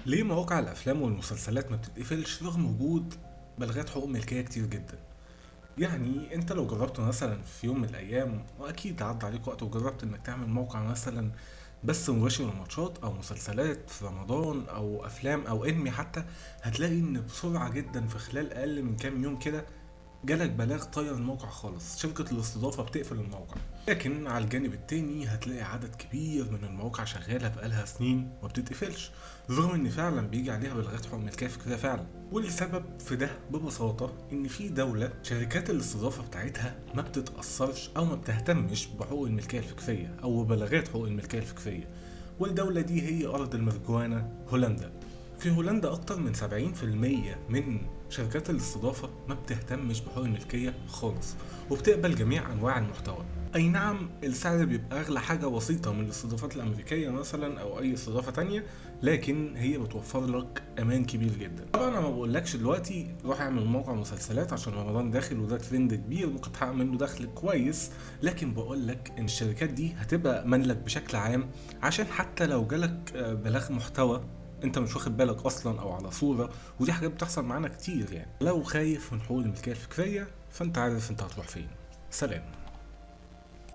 ليه مواقع الافلام والمسلسلات ما بتتقفلش رغم وجود بلاغات حقوق ملكية كتير جدا؟ يعني انت لو جربت مثلا في يوم من الايام، واكيد عدى عليك وقت وجربت انك تعمل موقع مثلا بس مباشر لماتشات او مسلسلات في رمضان او افلام او انمي حتى، هتلاقي ان بسرعة جدا في خلال اقل من كام يوم كده جالك بلاغ طير الموقع خالص، شركة الاستضافة بتقفل الموقع. لكن على الجانب التاني هتلاقي عدد كبير من المواقع شغالة بقالها سنين وما بتتقفلش، رغم ان فعلا بيجي عليها بلاغات حقوق ملكية فكرية فعلا. والسبب في ده ببساطة ان في دولة شركات الاستضافة بتاعتها ما بتتأثرش او ما بتهتمش بحقوق الملكية الفكرية او بلاغات حقوق الملكية الفكرية، والدولة دي هي أرض المرجوانة هولندا. في هولندا أكتر من 70% من شركات الاستضافة ما بتهتمش بحقوق الملكية خالص، وبتقبل جميع أنواع المحتوى. أي نعم السعر بيبقى أغلى حاجة بسيطة من الاستضافات الأمريكية مثلا أو أي استضافة تانية، لكن هي بتوفر لك أمان كبير جدا. طبعا أنا ما بقولكش دلوقتي روح اعمل موقع مسلسلات عشان رمضان داخل وده ترند كبير ممكن تحقق منه دخل كويس، لكن بقولك إن الشركات دي هتبقى أمان لك بشكل عام، عشان حتى لو جالك بلاغ محتوى انت مش واخد بالك اصلا او على صورة، ودي حاجات بتحصل معانا كتير. يعني لو خايف من حقوق الملكية الفكرية فانت عارف انت هتروح فين. سلام.